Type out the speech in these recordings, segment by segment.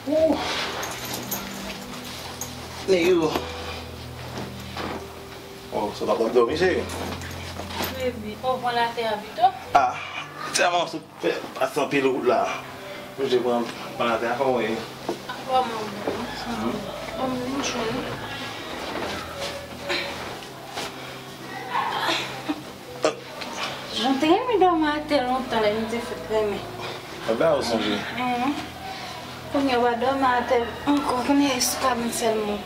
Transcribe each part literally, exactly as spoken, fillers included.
Ooh. Nèg yo. Oh, sa pa p ap dòmi, cheri? Baby, oh, pran latè a pito. Ah, tèlman sou fè pase anpil wout la. Oblije pran, pran latè a, kòman w ye? Ah, kòman w ye? Kòman w vin jwenn? Jan te renmen dòmi atè lontan lè nou te fèk renmen. Mwen ba ou sonje. Hen. Kounye a w pa dòmi atè ankò, kounye a e sou kabann sèlman.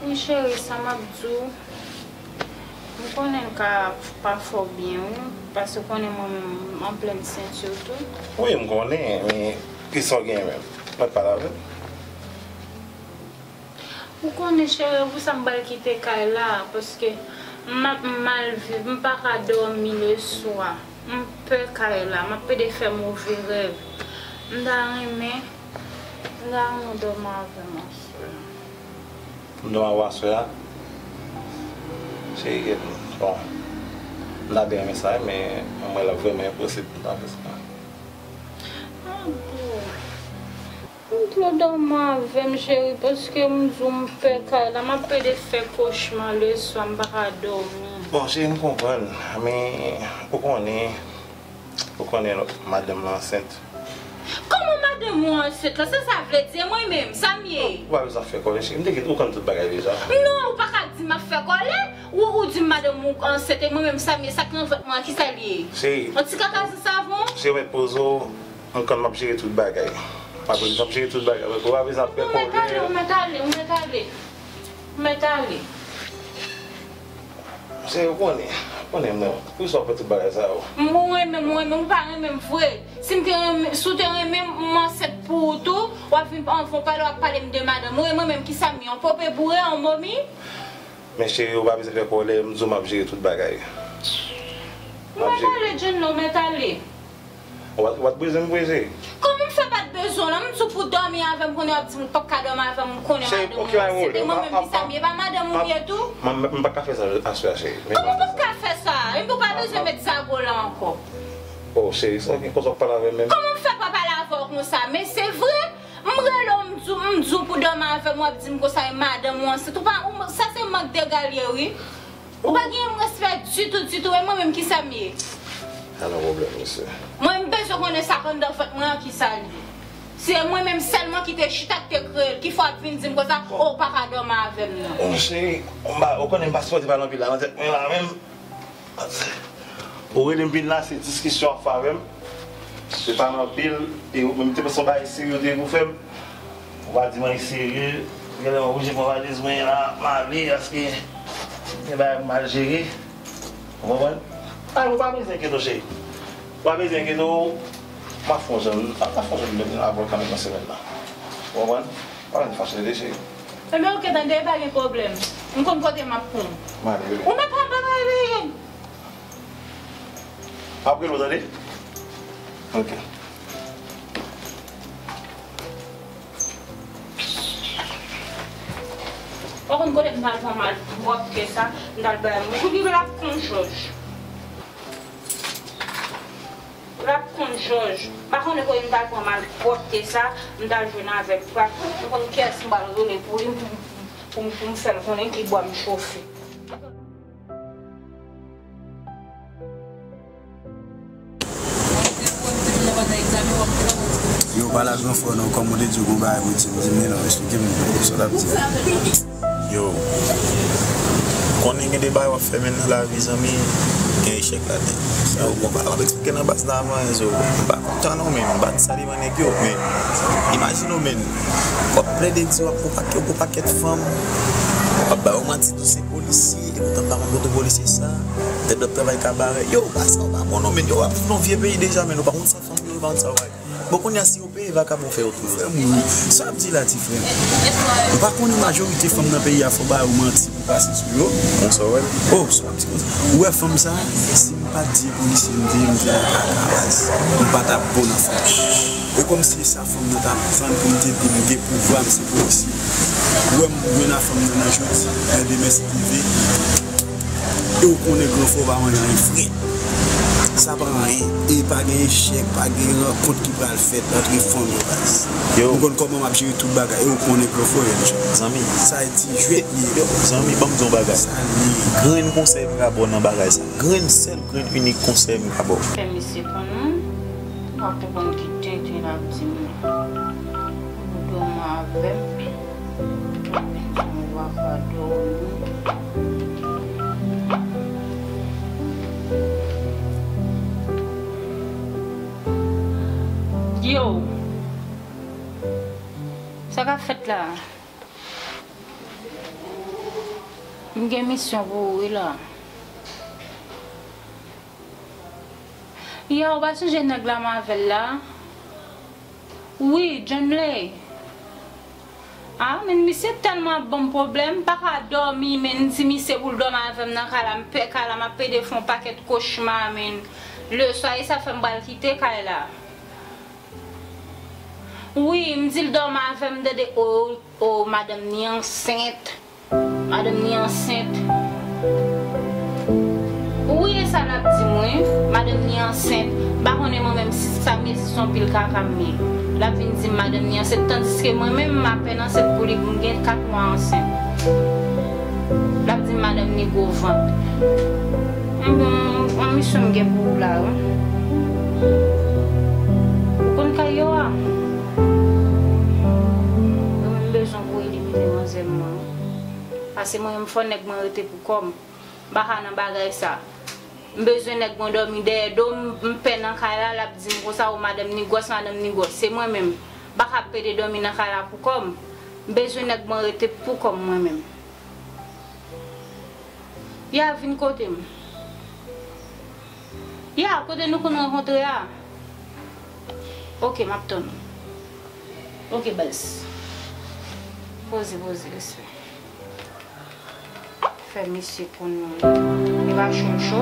Wi, cheri, sa m ap di w, m konnen l ka pa fè w byen, wi, paske w konnen mwen menm, m an plen senti w tou. Wi, m konnen, men kisa w gen menm? Mwen pale avè l. Ou konnen, cheri, e pou sa m pral kite kay la, paske m ap mal viv, m pa ka dòmi leswa. M pè kay la, m ap pede fè move rèv. M ta renmen, m ta renmen w dòmi avè m aswè a. M dòmi avè w aswè a? Cheri, bon, m ta byen renmen sa, men mwen wè l ap vrèman enposib pou m ta fè sa. Ah, bon. M di w dòmi avè m, cheri, paske m di w m pè kay la, m ap pede fè kochma leswa, m pa ka dòmi. Bon, cheri, m konprann, men ou konnen, ou konnen madanm lan ansent. Kòman madanm ou ansent la? Sa sa vle di? E mwen menm, sa m ye? Ou pa bezwen fè kòlè, cheri, m te gentan konn tout bagay deja. Non, ou pa ka di m ap fè kòlè. Ou, ou di m madanm ou ansent, e mwen menm, sa m ye, sa k nan vant mwen an, kisa l ye? Cheri. Yon ti kaka san savon? Cheri, ou mèt poze w. M konn m ap jere tout bagay. M ap, m ap jere tout bagay. Ou pa bezwen ap fè kòlè. Ou mèt ale, ou mèt ale, ou mèt ale. Ou mèt ale. Cheri, ou konnen, ou konnen mwen. Poukisa w ap fè tout bagay sa yo? Mwen renmen, mwen renmen, ou pa renmen m vre. Si m te renmen, si w te renmen m, m ansent pou ou tou, w ap vin anvan w pale, w ap pale m de madanm. Ou renmen mwen menm, kisa m ye? Yon pope boure, yon momi? Men cheri, ou pa bezwen fè kòlè, m di w m ap jere tout bagay. M ap jere. Ou mèt ale, John, non, ou mèt ale. Ou pa, ou pa t bezwen m vre, cheri. Kòman m fè pa t bezwen w la? M di w pou dòmi avè m, kounye a w ap di m ou p ap ka dòmi avè m, m konnen madanm ou ansent. E mwen menm ki sa m ye, pa madanm ou m ye tou? M, m, m pa ka fè sa aswè a, cheri. Kòman w p ap ka fè sa? Epi w pa bezwen met zago la ankò. Oh, cheri, sa gen konsa w ap pale avè m menm? Kòman m fè pa pale avè w konsa? Men se vre, m rele w, m di w, m di w pou dòmi avè m, w ap di m konsa e madanm ou ansent. Ou pa, ou, sa se mank dega l ye, wi. Ou pa gen respè ditou, ditou. E mwen menm, kisa m ye? Pa gen pwoblèm, mesye. Mwen, m bezwen konnen sa k anndan vant mwen an, kisa l ye. Se mwen menm sèlman ki te chita, ki te kreye l, ki fè w ap vin di m konsa, oh, ou pa ka dòmi avè m, non. Bon, cheri, m pa, ou konnen m pa sipòte pale anpil la nan tèt mwen la menm. Ou rele m vin la, se diskisyon w ap fè avè m. Se pale anpil, e ou menm te panse yon bagay serye w te pou fè m. Ou pa di mwen serye, genlè mwen oblije pran valiz mwen la, m ale, paske gen bagay pou m al jere. Ou konprann? A, ou pa bezwen enkyete w, cheri. Ou pa bezwen enkyete w, m ap fè yon jan, m ap fè yon jan de avè w kanmenm nan semèn nan. Ou konprann? Pa vin fache tande, cheri. Ebyen, oke, tande, pa gen pwoblèm. M konn kote m ap pran w. M ale, bebe. Ou mèt pran bagay, bebe. M ap rele w, tande? Oke. Ou konn kote m t al pran malpwòpte sa, m t al bay moun. Ou di l ap pran jòj. L ap pran jòj. M pa konnen kote m t al pran malpwòpte sa, m t al jwenn avèk Prat. M konn kiyès m pral rele pou li, pou, pou, pou m fè l konnen ki bwa m chofe. Yo, pale ak gran frè w non, kòm ou te di w gon bagay pou di m, di m, men non, eksplike m sa w t ap di. Yo, konnen gen de bagay w ap fè menm nan lavi, zanmi, gen echèk ladan. Yo, bon, pa, w ap eksplike nan baz la avan, zo. M pa kontan non, men m pa t salye nèg yo, men imajine w, men, w ap plede di w ap gon pakèt, gon pakèt fanm, w ap ba yo manti tou se polisye, e poutan m pa konn kote polisye sa, tèt dòt travay kabarè. Yo, bagay sa yo pa bon non, men yo, w ap viv nan vye peyi deja, men nou pa konn sa fanm yo Bon, kounye a, si yo peye vakabon fè yo tou, frè m, sa w ap di la, ti frè m? Ou pa konnen majorite fanm nan peyi a, fò ba yo manti pou pase sou yo? Konsa w wè l? Oh, sa w ap di konsa. Ou wè fanm sa, si m pa t di e polisye m te ye, m te nan kaka baz. M pa t ap bon nan fanm. E kòmsi sa fanm nan t ap tann pou m te di m gen pouvwa, m se polisye. Ou wè m jwenn a fanm nan nan jodi, men demen si Dye vle. E ou konnen gran frè w pa manje anyen frèt. Sa pa anyen. E pa gen echèk, pa gen rankont ki pral fèt antre fanm yo, baz. Yo. M konn kòman m ap jere tout bagay. E ou konnen gran frè w, zanmi. Sa e ti jwèt li ye. Yo, zanmi, ban m di w yon bagay. Sa li ye. Grenn konsèy m ka ba w nan bagay sa. Grenn sèl, grenn inik konsèy m ka ba w. Fè mesye konn ou, pa konprann ki tenten l ap di m nan. Ou dòmi avè m. Yo, sa k ap fèt la? M gen misyon pou ou wi la. Ya, ou pa sonje nèg la m avè l la? Wi, John Lay. Ah, men misye tèlman ap ban m pwoblèm, m pa ka dòmi, men m di misye pou l dòmi avè m nan kay la, m pè kay la, m ap plede fè yon pakèt kochma, men leswa, e sa fè m pral kite kay la. Wi, m di l dòmi avè m, tande, o, o, madanm ni ansent. Madanm ni ansent. Wi, e sa l ap di m, wi. Madanm ni ansent. M pa konnen mwen menm si sa m ye, si se yon pil kaka m ye. L ap vin di m madanm ni ansent, tandiske mwen menm, m apèn ansent pou li, m gen kat mwa ansent. L ap di m madanm ni gwo vant. Enben, yon misyon m gen pou ou la, wi. Ou konn kay yo a? Mwen menm bezwen pou elimine manzè m nan. Pase mwen menm fò nèg mwen rete pou kò m. M pa ka nan bagay sa. M bezwen nèg mwen dòmi dèyè do m, m pè nan kay la, l ap di m konsa, o madanm ni gwòs, madanm ni gwòs. Se mwen menm. M pa ka ap plede dòmi nan kay la pou kò m. M bezwen nèg mwen rete pou kò m mwen menm. Ya, vin kote m. Ya, kote nou konn rankontre a? Ok, m ap tann ou. Ok, baz. Poze, poze, respè. Fè misye konn nou. Li pa cho, l cho.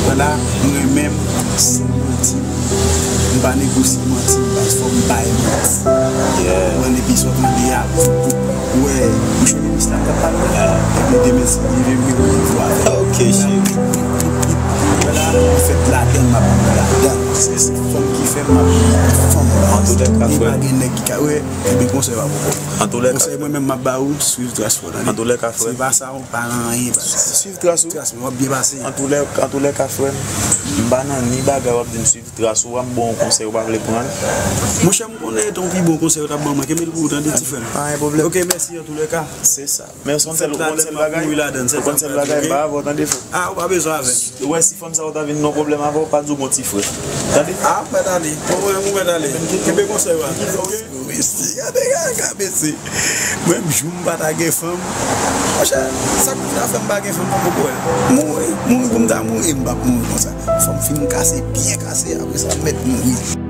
Wala, mwen menm, san manti, m pa negosye manti, m pa fò m bay manti. Yeah. Mwen, epi sa w tande a, ou wè, m chonde minis la k ap pale la. Epi demen si Dye vle, m gen randevou avè l. Ok, cheri. Wala, m fèt ladan, m ap viv ladan. Se, se fanm ki fè m, m ap viv pou fanm. An tou lè ka, frè. E pa gen nèg ki ka, wè, epi konsèy pa poko. An tou lè ka. Konsèy mwen menm m ap ba ou, swiv tras ou, tande. An tou lè ka, frè. Si pa sa, ou pa nan anyen, baz. Swiv tras ou. Tras mwen, w ap byen pase. An tou lè, an tou lè ka, frè m, m pa nan ni bagay w ap di m swiv tras ou, a m ba w yon konsèy ou pa vle pran l. Monchè, m konnen e te yon pi bon konsèy ou t ap ban mwen. Kenbe l pou ou, tande, ti frè m. Pa gen pwoblèm. Ok, mèsi an tou lè ka. Se sa. Men ou konn sèl, ou konn sèl bagay, ou konn sèl bagay, m pa avè w, tande, frè. Ah, ou pa bezwen avè m. Ou wè, si fanm sa yo ta vin nan pwoblèm avè w, pa di w gon ti frè. Tande? Ah, m mèt ale. Bon, mwen, mwen mèt ale. Kenbe konsèy ou a. Ok? Mesye, gade kaka, mesye. Mwen, m jou m pa ta gen fanm. Monchè, sa k ta fè m pa gen fanm, m poko wè l. Mouri, mouri pou m ta mouri, m p ap mouri konsa. Fò m fin kase, byen kase, apre sa, m mèt mouri.